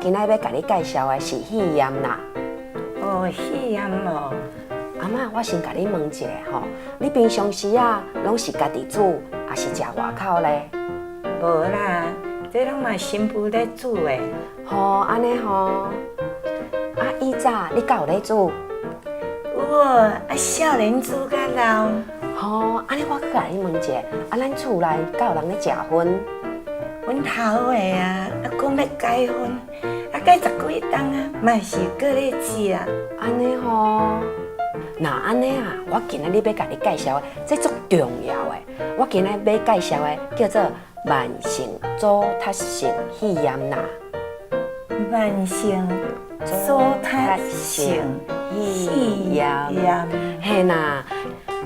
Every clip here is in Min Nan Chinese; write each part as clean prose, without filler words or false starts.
今仔欲共你介紹的是肺炎啦。哦，肺炎哦。阿嬤，我先共你問一下吼，你平常時啊，攏是家己煮，抑是食外口咧？無啦，這攏嘛新婦咧煮的。吼，按呢吼。啊，以早你敢有咧煮？有哦，啊，少年煮較老。吼，按呢我閣共你問一下，啊，咱厝內敢有人咧食薰？阮頭的啊，啊，講欲戒薰，啊，戒十幾冬啊，嘛是閣咧食。按呢吼。若按呢啊，我今仔日欲共你介紹的，這足重要的。我今仔日欲介紹的叫做慢性阻塞性肺炎啦。慢性阻塞性肺炎，嘿啦，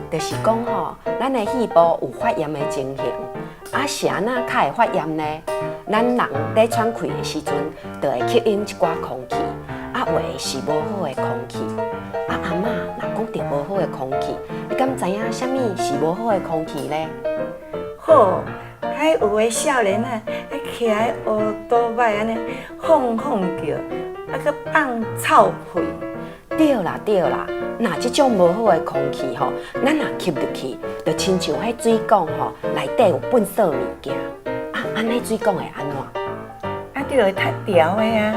就是講吼，咱的肺部有發炎的情形，啊是按怎較會發炎呢？咱人咧喘氣的時陣，就會吸入一寡空氣，啊有的是無好的空氣。啊阿嬤，若講著無好的空氣，你敢知影啥物是無好的空氣呢？好，彼有的少年仔，啊騎烏多擺按呢，放放叫，啊閣放臭屁。對啦對啦，若這種無好的空氣吼，咱若吸入去，就親像彼水管吼內底有糞埽物件，啊，按呢水管會按怎？啊，就會塞牢的啊，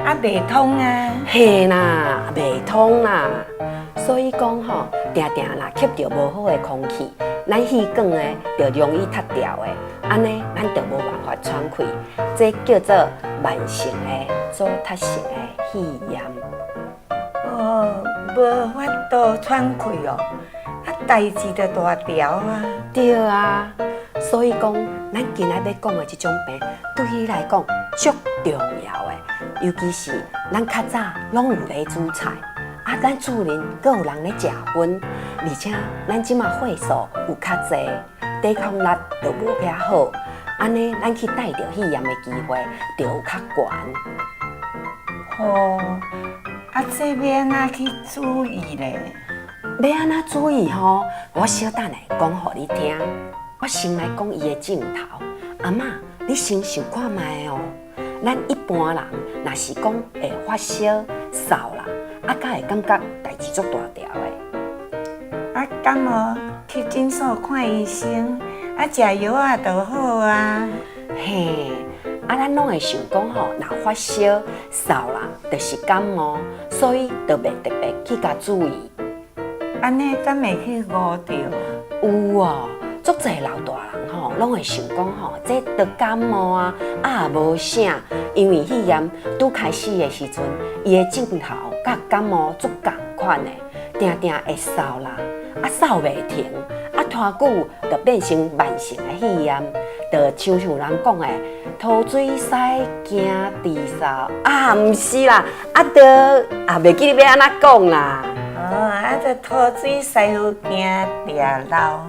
啊，袂通啊。嘿啦，袂通啦。所以講吼，定定若吸著無好的空氣，咱氣管呢就容易塞牢的，按呢咱就無辦法喘氣，這叫做慢性的阻塞性的肺炎。哦，無法度喘氣哦，啊，代誌就大條啊。對啊，所以講，咱今仔欲講的這種病，對你來講足重要的，尤其是咱較早攏有咧煮菜，啊，咱厝裡閣有人咧食薰，而且咱這馬歲數有較濟，抵抗力就無遐好，按呢咱去帶著肺炎的機會就有較懸。吼，啊，這欲按怎去注意咧？欲按怎注意吼？我小等下講予你聽。我先來講伊的症頭。阿嬤，你先想看覓哦。咱一般人若是講會發燒、嗽啦，啊，敢會感覺代誌足大條的？啊，感冒去診所看醫生，啊，食藥仔就好啊。嘿，啊，咱攏會想講吼，若發燒、嗽啦，就是感冒，所以就袂特別去共注意。按呢敢會去誤著？有哦，足濟老大人吼，攏會想講吼，這著感冒啊，啊也無啥，因為肺炎拄開始的時陣，伊的症頭佮感冒足仝款的，定定會嗽啦，啊嗽袂停，啊拖久就變成慢性的肺炎，就親像人講的，塗水師驚治嗽啊，毋是啦，啊著啊袂記得欲按怎講啦。哦，啊，這塗水師傅驚掠漏，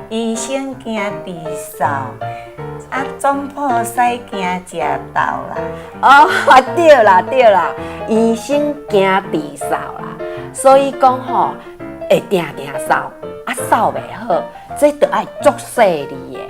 醫生驚治嗽，啊，總鋪師驚食豆啦。哦，對啦對啦，醫生驚治嗽啦，所以講吼，會定定嗽，啊嗽袂好，這著愛足細膩的。